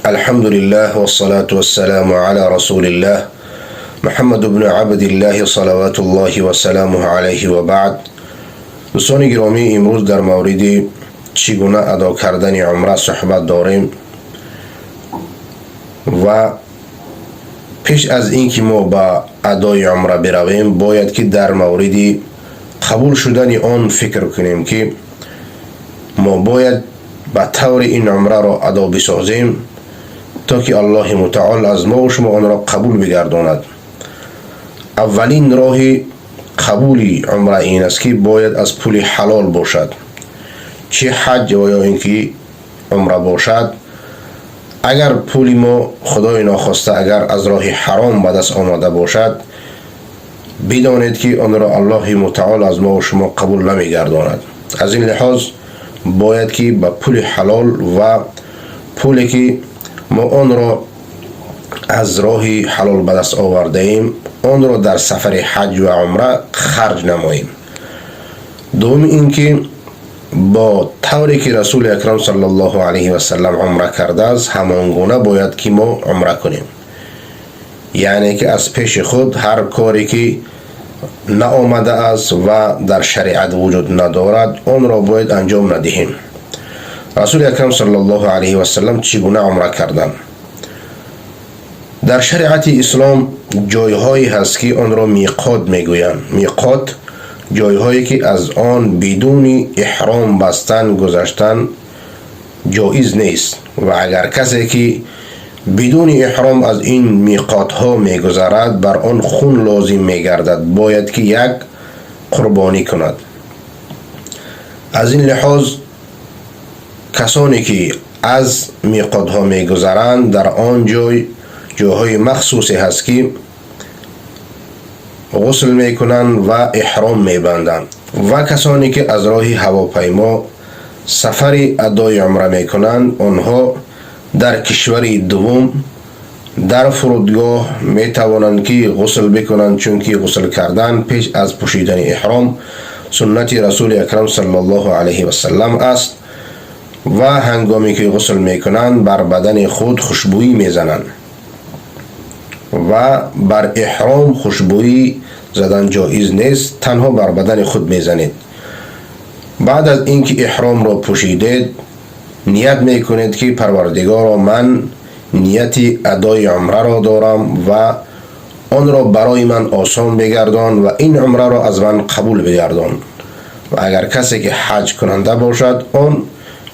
الحمد لله والصلاة والسلام على رسول الله محمد بن عبد الله صلوات الله و سلامه علیه و بعد. دوستان گرامی، امروز در مورد چگونه ادا کردن عمره صحبت داریم و پیش از اینکه ما به ادای عمره برویم، باید که در مورد قبول شدن آن فکر کنیم که ما باید به طور این عمره را ادا بسازیم تا که الله متعال از ما و شما آن را قبول بگرداند. اولین راه قبول عمره این است که باید از پول حلال باشد، چه حج و یا اینکه عمره باشد. اگر پول ما، خدای ناخواسته، اگر از راه حرام به دست آمده باشد، بدانید که آن را الله متعال از ما و شما قبول نمیگرداند. از این لحاظ باید که به پول حلال و پولی که ما آن را از راه حلال به دست آورده ایم، آن را در سفر حج و عمره خرج نماییم. دوم اینکه با طوری که رسول اکرم صلی الله علیه و سلم عمره کرده است، همان گونه باید که ما عمره کنیم. یعنی که از پیش خود هر کاری که نآمده است و در شریعت وجود ندارد، آن را باید انجام ندهیم. رسول اکرم صلی الله علیه و سلم چگونه عمره کردند؟ در شریعت اسلام جایهایی هست که آن را میقات میگویند. میقات جایهایی که از آن بدون احرام بستن گذشتن جایز نیست و اگر کسی که بدون احرام از این میقات ها میگذرد، بر آن خون لازم میگردد، باید که یک قربانی کند. از این لحاظ کسانی که از میقات ها میگذرند، در آن جای جاهای مخصوصی هست که غسل میکنند و احرام میبندند و کسانی که از راه هواپیما سفر ادای عمره میکنند، آنها در کشور دوم در فرودگاه می توانند که غسل بکنند، چون که غسل کردن پیش از پوشیدن احرام سنت رسول اکرم صلی الله علیه و سلم است و هنگامی که غسل میکنند، بر بدن خود خوشبویی میزنند و بر احرام خوشبویی زدن جایز نیست، تنها بر بدن خود میزنید. بعد از اینکه احرام را پوشیدید، نیت میکنید که پروردگارا، من نیت ادای عمره را دارم و آن را برای من آسان بگردان و این عمره را از من قبول بگردان. و اگر کسی که حج کننده باشد، آن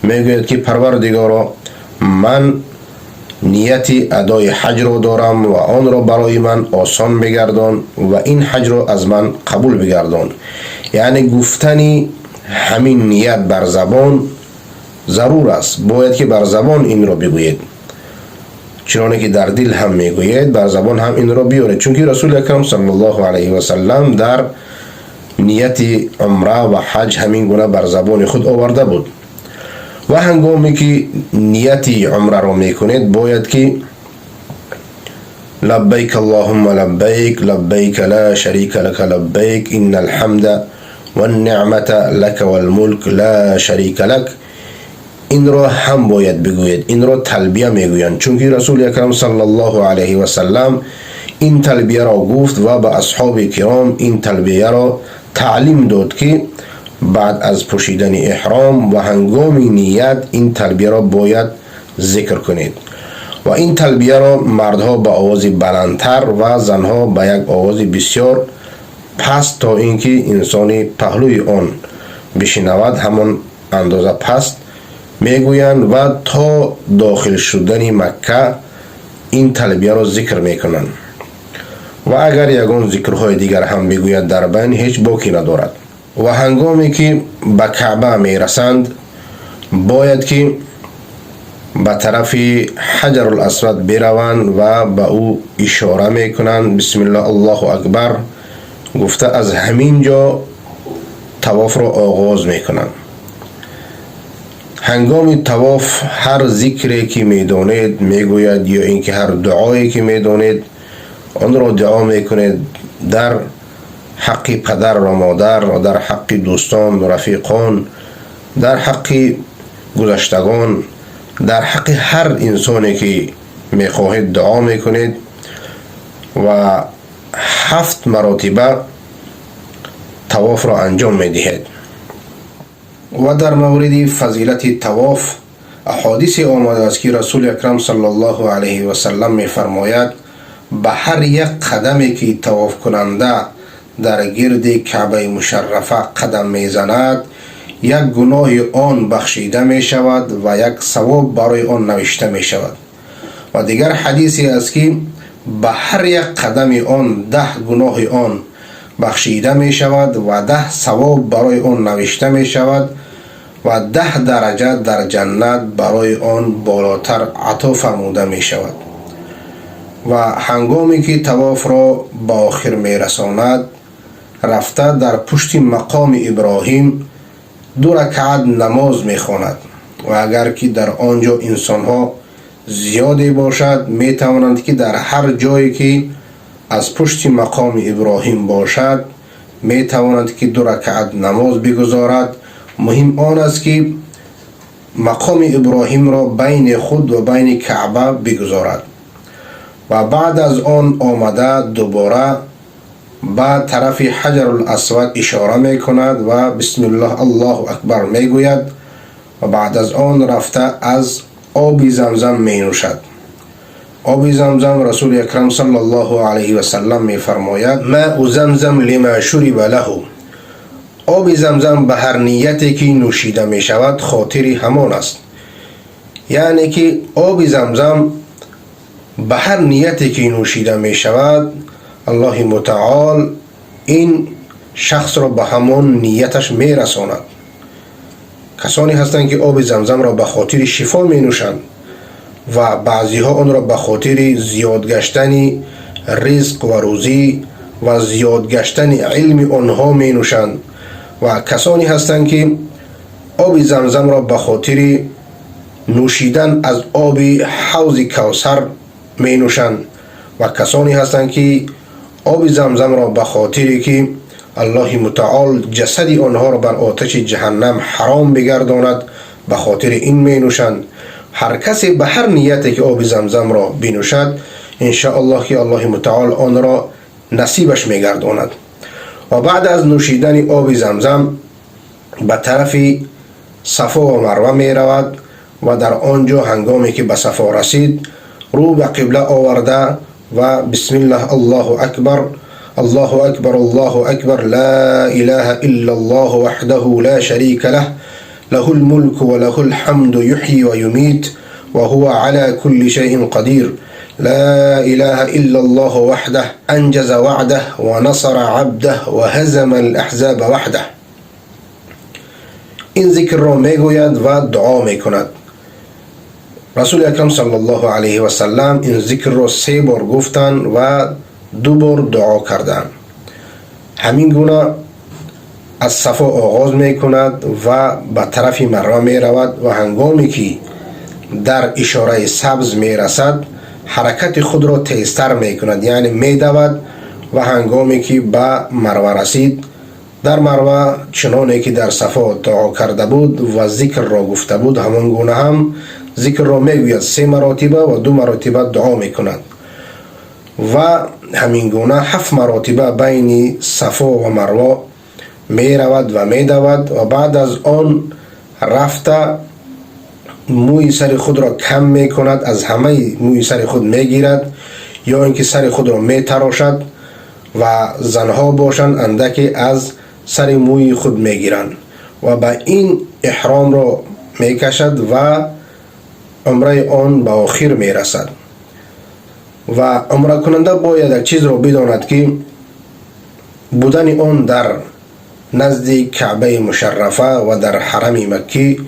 میگوید که پروردگارا، من نیت ادای حج را دارم و آن را برای من آسان بگردان و این حج را از من قبول بگردان. یعنی گفتنی همین نیت بر زبان ضرور است. باید که بر زبان این را بگویید. چنانه که در دل هم میگویید، بر زبان هم این را بیارید، چون که رسول اکرم صلی الله علیه و سلم در نیت عمره و حج همین گونه بر زبان خود آورده بود. و هنگامی که نیت عمره را میکنید، باید که لبیک اللهم لبیک، لبیک لا شریک لك لبیک، ان الحمد والنعمة لك والملک لا شریک لك، این را هم باید بگویید. این را تلبیه میگویند، چون که رسول اکرم صلی الله علیه و سلم این تلبیه را گفت و به اصحاب کرام این تلبیه را تعلیم داد که بعد از پوشیدن احرام و هنگام نیت این تلبیه را باید ذکر کنید. و این تلبیه را مردها به آواز بلندتر و زنها به یک آواز بسیار پست، تا اینکه انسانی پهلوی آن بشنود، همان اندازه پست میگویند و تا داخل شدن مکه این تلبیه را ذکر میکنند. و اگر یگان ذکرهای دیگر هم بگوید در بین، هیچ باکی ندارد. و هنگامی که به کعبه میرسند، باید که به طرف حجر الاسود بروند و به او اشاره میکنند، بسم الله الله اکبر گفته از همین جا طواف را آغاز میکنند. هنگام طواف هر ذکری که میدانید میگوید یا اینکه هر دعایی که میدانید آن را دعا میکنید، در حق پدر و مادر و در حق دوستان و رفیقان، در حق گذشتگان. در حق هر انسانی که میخواهید دعا میکنید و 7 مراتبه طواف را انجام میدهید. و در مورد فضیلت طواف احادیث آمده است که رسول اکرم صلی الله علیه و سلم میفرماید به هر یک قدمی که طواف کننده در گرد کعبه مشرفه قدم میزند، یک گناه آن بخشیده می شود و یک ثواب برای آن نوشته می شود. و دیگر حدیثی است که به هر یک قدم آن 10 گناه آن بخشیده می شود و 10 ثواب برای آن نوشته می شود و 10 درجه در جنت برای آن بالاتر عطا فرموده می شود. و هنگامی که طواف را به آخر می رساند، رفته در پشت مقام ابراهیم 2 رکعت نماز می خواند و اگر که در آنجا انسانها زیادی باشد می توانند که در هر جایی که از پشت مقام ابراهیم باشد می تواند که 2 رکعت نماز بگذارد. مهم آن است که مقام ابراهیم را بین خود و بین کعبه بگذارد و بعد از آن آمده دوباره به طرف حجر الاسود اشاره می کند و بسم الله الله اکبر می گوید و بعد از آن رفته از آب زمزم می نوشد. آب زمزم رسول اکرم صلی الله علیه و سلم می فرماید ماء زمزم لما شرب له، آب زمزم به هر نیتی که نوشیده می شود خاطر همان است. یعنی که آب زمزم به هر نیتی که نوشیده می شود الله متعال این شخص را به همان نیتش می رساند. کسانی هستند که آب زمزم را به خاطر شفا می نوشند و بعضی ها آن را به خاطر زیاد گشتن رزق و روزی و زیاد گشتن علم آنها می نوشند و کسانی هستند که آب زمزم را به خاطر نوشیدن از آب حوض کوثر می نوشند و کسانی هستند که آب زمزم را به خاطر که الله متعال جسد آنها را بر آتش جهنم حرام بگرداند به خاطر این می نوشند. هر کسی به هر نیتی که آب زمزم را بنوشد ان شاء الله که الله متعال آن را نصیبش میگرداند. و بعد از نوشیدن آب زمزم به طرف صفا و مروه می رود و در آنجا هنگامی که به صفا رسید رو به قبله آورده و بسم الله الله اکبر الله اکبر الله اکبر لا اله الا الله وحده لا شریک له له الملك وله الحمد يحيي ويميت وهو على كل شيء قدير لا إله إلا الله وحده أنجز وعده ونصر عبده وهزم الأحزاب وحده. این ذکر را میگوید و دعا میکند. رسول اکرم صلی الله علیه و سلم این ذکر را 3 بار گفتند و 2 بار دعا کردند. همین گونه از صفا آغاز می کند و به طرف مروه می رود و هنگامی که در اشاره سبز می رسد حرکت خود را تیزتر می کند، یعنی می دود و هنگامی که به مروه رسید در مروه چنانه که در صفا دعا کرده بود و ذکر را گفته بود همان گونه هم ذکر را می گوید 3 مراتبه و 2 مراتبه دعا می کند و همین گونه 7 مراتبه بین صفا و مروه می رود و می دود و بعد از آن رفته موی سر خود را کم می کند، از همه موی سر خود می گیرد یا اینکه سر خود را می تراشد و زنها باشند اندکی از سر موی خود می گیرند و به این احرام را می کشد و عمره آن به آخر می رسد. و عمره کننده باید یک چیز را بداند که بودن آن در نزد کعبه مشرفه و در حرم مکی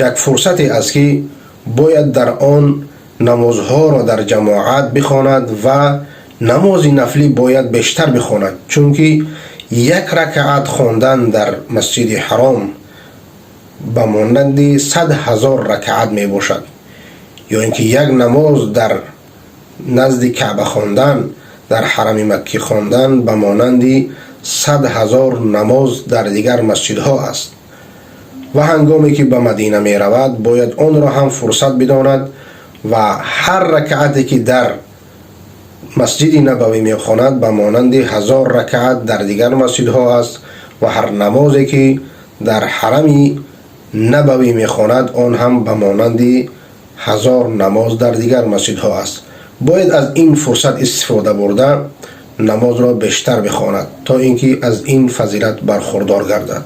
یک فرصتی است که باید در آن نمازها را در جماعت بخواند و نماز نفلی باید بیشتر بخواند، چون که 1 رکعت خواندن در مسجد حرام به مانند 100,000 رکعت می باشد، یا اینکه یک نماز در نزد کعبه خواندن در حرم مکی خواندن به مانند 100,000 نماز در دیگر مسجدها است. و هنگامی که به مدینه می رود باید آن را هم فرصت بداند و هر رکعتی که در مسجد نبوی می خواند به مانند 1000 رکعت در دیگر مسجدها است و هر نمازی که در حرم نبوی می خواند آن هم به مانند 1000 نماز در دیگر مسجدها است. باید از این فرصت استفاده برده نماز را بیشتر بخواند تا اینکه از این فضیلت برخوردار گردد.